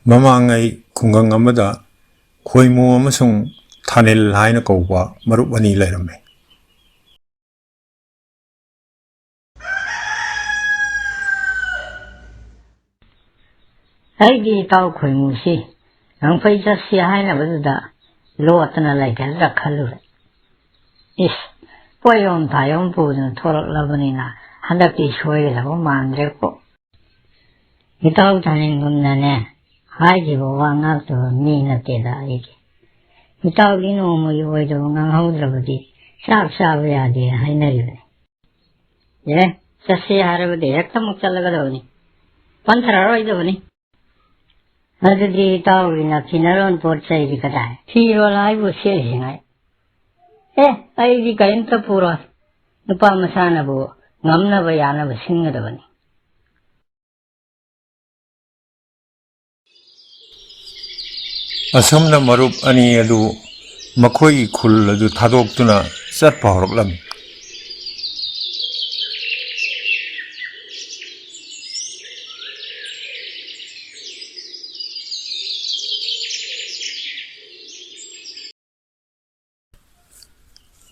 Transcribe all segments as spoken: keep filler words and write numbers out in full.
ꯃꯃꯥꯡꯉꯩ ꯈꯨꯡꯒꯪ ꯑꯃꯗ ꯈꯣꯏꯃꯨ ꯑꯃꯁꯨꯡ ꯊꯥꯅꯤꯜ ꯍꯥꯏꯅ ꯀꯧꯕ ꯃꯔꯨꯞ ꯑꯅꯤ ꯂꯩꯔꯝꯃꯤ꯫ ꯑꯩꯒꯤ ꯏꯇꯥꯎ ꯈꯣꯏꯃꯨꯁꯤ ꯉꯪꯐꯩ ꯆꯠꯁꯤ ꯍꯥꯏꯅꯕꯗꯨꯗ ꯂꯣꯠꯇꯅ ꯂꯩꯒꯗ꯭ꯔꯥ ꯈꯜꯂꯨꯔꯦ꯫ ꯏꯁ, ꯄꯣꯠꯌꯣꯝ ꯊꯥꯌꯣꯝ ꯄꯨꯗꯨꯅ ꯊꯣꯛꯂꯛꯂꯕꯅꯤꯅ ꯍꯟꯗꯛꯇꯤ ꯁꯣꯏꯒꯗꯕ ꯃꯥꯟꯗ꯭ꯔꯦꯀꯣ꯫ ꯏꯇꯥꯎ ꯊꯥꯅꯤꯜꯒꯨꯝꯅꯅꯦ, ꯍꯥꯏꯈꯤꯕ ꯋꯥ ꯉꯥꯛꯇꯕ ꯃꯤ ꯅꯠꯇꯦꯗ ꯑꯩꯗꯤ꯫ ꯏꯇꯥꯎꯒꯤ ꯅꯣꯡꯃꯒꯤ ꯑꯣꯏꯗꯕ ꯉꯥꯡꯍꯧꯗ꯭ꯔꯕꯗꯤ ꯆꯥꯛ ꯆꯥꯕ ꯌꯥꯗꯦ ꯍꯥꯏꯅꯔꯤꯕꯅꯤ꯫ ꯑꯦ, ꯆꯠꯁꯦ ꯍꯥꯏꯔꯕꯗꯤ ꯍꯦꯛꯇꯃꯛ ꯆꯠꯂꯒꯗꯕꯅꯤ, ꯄꯟꯊꯔꯔꯣꯏꯗꯕꯅꯤ꯫ ꯑꯗꯨꯗꯤ ꯏꯇꯥꯎꯒꯤ ꯅꯐꯤꯅꯔꯣꯟ ꯄꯣꯠ ꯆꯩꯗꯤ ꯀꯗꯥꯏ? ꯐꯤꯔꯣꯜ ꯍꯥꯏꯕꯨ ꯁꯦꯠꯂꯤꯉꯥꯏ꯫ ꯑꯦ, ꯑꯩꯗꯤ ꯀꯔꯤꯝꯇ ꯄꯨꯔꯣꯏ꯫ ꯅꯨꯄꯥ ꯃꯁꯥꯅꯕꯨ ꯉꯝꯅꯕ ꯌꯥꯅꯕ ꯁꯤꯟꯒꯗꯕꯅꯤ꯫ ꯑꯁꯨꯝꯅ ꯃꯔꯨꯞ ꯑꯅꯤ ꯑꯗꯨ ꯃꯈꯣꯏꯒꯤ ꯈꯨꯜ ꯑꯗꯨ ꯊꯥꯗꯣꯛꯇꯨꯅ ꯆꯠꯄ ꯍꯧꯔꯛꯂꯝꯃꯤ꯫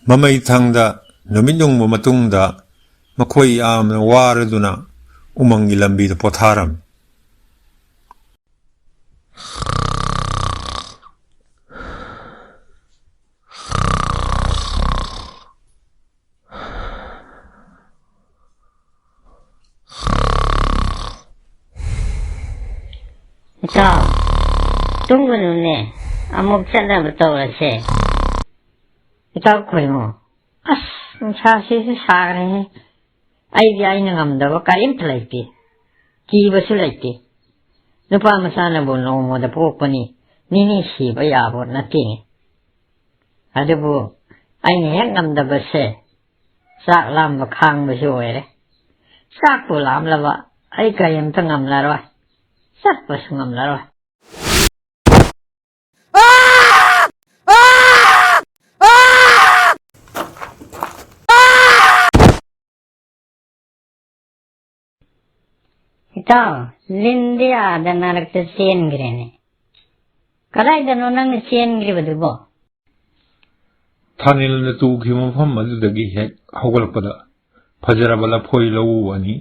ꯃꯃꯩ ꯊꯪꯗ ꯅꯨꯃꯤꯠ ꯌꯨꯡꯕ ꯃꯇꯨꯡꯗ ꯃꯈꯣꯏ ꯌꯥꯝꯅ ꯋꯥꯔꯗꯨꯅ ꯎꯃꯪꯒꯤ ꯂꯝꯕꯤꯗ ꯄꯣꯊꯥꯔꯝꯃꯤ꯫ ꯏꯇꯥꯎ, ꯇꯨꯝꯒꯅꯨꯅꯦ, ꯑꯃꯨꯛ ꯆꯠꯅꯕ ꯇꯧꯔꯁꯦ꯫ ꯏꯇꯥꯎ ꯈꯣꯏꯃꯨ, ꯑꯁ, ꯅꯨꯡꯁꯥꯁꯤꯁꯨ ꯁꯥꯈ꯭ꯔꯦꯍꯦ꯫ ꯑꯩꯗꯤ ꯑꯩꯅ ꯉꯝꯗꯕ ꯀꯔꯤꯝꯇ ꯂꯩꯇꯦ, ꯀꯤꯕꯁꯨ ꯂꯩꯇꯦ꯫ ꯅꯨꯄꯥ ꯃꯆꯥꯅꯕꯨ ꯅꯣꯡꯃꯗ ꯄꯣꯛꯄꯅꯤ, ꯅꯤꯅꯤ ꯁꯤꯕ ꯌꯥꯕ ꯅꯠꯇꯦꯅꯦ꯫ ꯑꯗꯨꯕꯨ ꯑꯩꯅ ꯍꯦꯛ ꯉꯝꯗꯕꯁꯦ ꯆꯥꯛ ꯂꯥꯝꯕ ꯈꯥꯡꯕꯁꯨ ꯑꯣꯏꯔꯦ꯫ ꯆꯥꯛꯄꯨ ꯂꯥꯝꯂꯕ ꯑꯩ ꯀꯔꯤꯝꯇ ꯉꯝꯂꯔꯣꯏ, ꯆꯠꯄꯁꯨ ꯉꯝꯂꯔꯣꯏ꯫ ꯏꯇꯥꯎ, ꯂꯤꯟꯗꯤ ꯑꯥꯗ ꯅꯔꯛꯇ ꯆꯦꯟꯈ꯭ꯔꯦꯅꯦ꯫ ꯀꯗꯥꯏꯗꯅꯣ ꯅꯪꯅ ꯆꯦꯟꯈ꯭ꯔꯤꯕꯗꯨꯕꯣ? ꯊꯥꯅꯤꯜꯅ ꯇꯨꯈꯤꯕ ꯃꯐꯝ ꯑꯗꯨꯗꯒꯤ ꯍꯦꯛ ꯍꯧꯒꯠꯂꯛꯄꯗ ꯐꯖꯔꯕ ꯂꯐꯣꯏ ꯂꯧꯎ ꯑꯅꯤ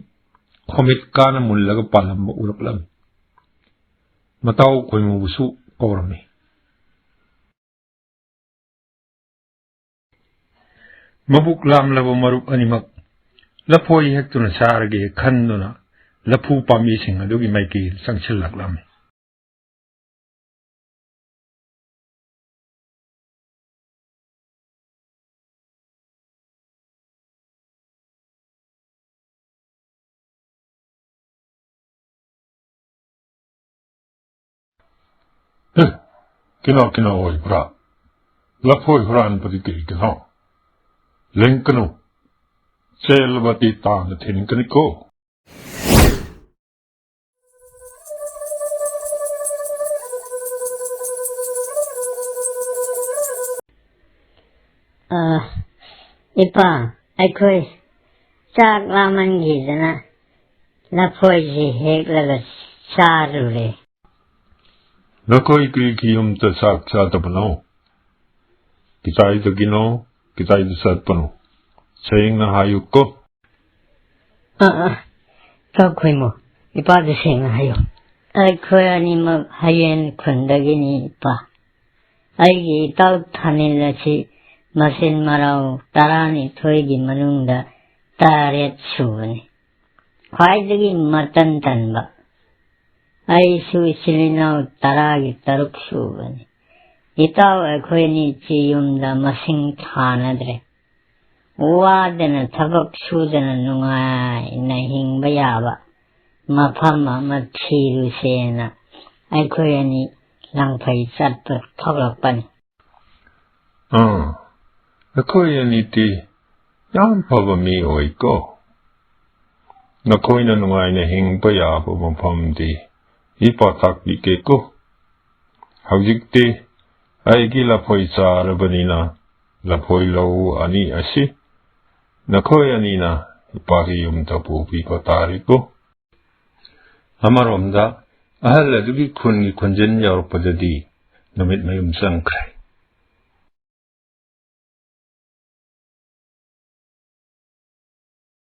ꯈꯣꯃꯤꯠ ꯀꯥꯅ ꯃꯨꯜꯂꯒ ꯄꯥꯜꯂꯝꯕ ꯎꯔꯛꯂꯝꯃꯤ꯫ ꯃꯇꯥꯎ ꯈꯣꯏꯃꯨꯕꯨꯁꯨ ꯀꯧꯔꯝꯃꯤ꯫ ꯃꯕꯨꯛ ꯂꯥꯝꯂꯕ ꯃꯔꯨꯞ ꯑꯅꯤꯃꯛ ꯂꯐꯣꯏ ꯍꯦꯛꯇꯨꯅ ꯆꯥꯔꯒꯦ ꯈꯟꯗꯨꯅ ꯂꯐꯨ ꯄꯥꯝꯕꯤꯁꯤꯡ ꯑꯗꯨꯒꯤ ꯃꯥꯏꯀꯩꯗ ꯆꯪꯁꯤꯜꯂꯛꯂꯝꯃꯤ꯫ ꯍꯦ, ꯀꯤꯅꯣ ꯀꯤꯅꯣ ꯑꯣꯏꯕ꯭ꯔꯥ? ꯂꯐꯣꯏ ꯍꯨꯔꯥꯟꯕꯗꯤ ꯀꯔꯤꯒꯤꯅꯣ? ꯂꯦꯡꯀꯅꯨ, ꯆꯦꯜꯂꯕꯗꯤ ꯇꯥꯅ ꯊꯤꯟꯒꯅꯤꯀꯣ꯫ ꯑ, ꯏꯄꯥ, ꯑꯩꯈꯣꯏ ꯆꯥꯛ ꯂꯥꯝꯃꯟꯈꯤꯗꯅ ꯂꯐꯣꯏꯁꯤ ꯍꯦꯛꯂꯒ ꯆꯥꯔꯨꯔꯦ꯫ ꯅꯈꯣꯏ ꯀꯔꯤꯒꯤ ꯌꯨꯝꯗ ꯆꯥꯛ ꯆꯥꯗꯕꯅꯣ? ꯀꯗꯥꯏꯗꯒꯤꯅꯣ? ꯀꯗꯥꯏꯗ ꯆꯠꯄꯅꯣ? ꯁꯦꯡꯅ ꯍꯥꯏꯌꯨꯀꯣ꯫ ꯑ, ꯑ, ꯀꯥꯎꯈꯣꯏꯃꯣ, ꯏꯄꯥꯗ ꯁꯦꯡꯅ ꯍꯥꯏꯌꯨ꯫ ꯑꯩꯈꯣꯏ ꯑꯅꯤꯃꯛ ꯍꯌꯦꯟ ꯈꯨꯟꯗꯒꯤꯅꯤ, ꯏꯄꯥ꯫ ꯑꯩꯒꯤ ꯏꯇꯥꯎ ꯊꯥꯅꯤꯜ ꯑꯁꯤ ꯃꯆꯤꯟ ꯃꯔꯥꯎ ꯇꯔꯥꯅꯤꯊꯣꯏꯒꯤ ꯃꯅꯨꯡꯗ ꯇꯔꯦꯠ ꯁꯨꯕꯅꯤ꯫ ꯈ꯭ꯋꯥꯏꯗꯒꯤ ꯃꯇꯟ ꯇꯟꯕ꯫ ꯑꯩꯁꯨ ꯏꯆꯤꯜ ꯏꯅꯥꯎ ꯇꯔꯥꯒꯤ ꯇꯔꯨꯛ ꯁꯨꯕꯅꯤ꯫ ꯏꯇꯥꯎ ꯑꯩꯈꯣꯏꯅꯤ ꯆꯤ ꯌꯨꯝꯗ ꯃꯁꯤꯡ ꯊꯥꯅꯗ꯭ꯔꯦ꯫ ꯋꯥꯗꯅ ꯊꯕꯛ ꯁꯨꯗꯅ ꯅꯨꯡꯉꯥꯏꯅ ꯍꯤꯡꯕ ꯌꯥꯕ ꯃꯐꯝ ꯑꯃ ꯊꯤꯔꯨꯁꯦꯅ ꯑꯩꯈꯣꯏ ꯑꯅꯤ ꯂꯪꯐꯩ ꯆꯠꯄ ꯊꯣꯛꯂꯛꯄꯅꯤ꯫ ꯑꯥ, ꯑꯩꯈꯣꯏ ꯑꯅꯤꯗꯤ ꯌꯥꯝ ꯐꯕ ꯃꯤ ꯑꯣꯏꯀꯣ꯫ ꯅꯈꯣꯏꯅ ꯅꯨꯡꯉꯥꯏꯅ ꯍꯤꯡꯕ ꯌꯥꯕ ꯃꯐꯝꯗꯤ ꯏꯄꯥ ꯇꯥꯛꯄꯤꯒꯦꯀꯣ꯫ ꯍꯧꯖꯤꯛꯇꯤ ꯑꯩꯒꯤ ꯂꯐꯣꯏ ꯆꯥꯔꯕꯅꯤꯅ, ꯂꯐꯣꯏ ꯂꯧ ꯑꯅꯤ ꯑꯁꯤ ꯅꯈꯣꯏ ꯑꯅꯤꯅ ꯏꯄꯥꯒꯤ ꯌꯨꯝꯗ ꯄꯨꯕꯤꯕ ꯇꯥꯔꯦꯀꯣ꯫ ꯑꯃꯔꯣꯝꯗ ꯑꯍꯜ ꯑꯗꯨꯒꯤ ꯈꯨꯟꯒꯤ ꯈꯣꯟꯖꯦꯜ ꯌꯧꯔꯛꯄꯗꯗꯤ ꯅꯨꯃꯤꯠ ꯃꯌꯨꯝ ꯆꯪꯈ꯭ꯔꯦ꯫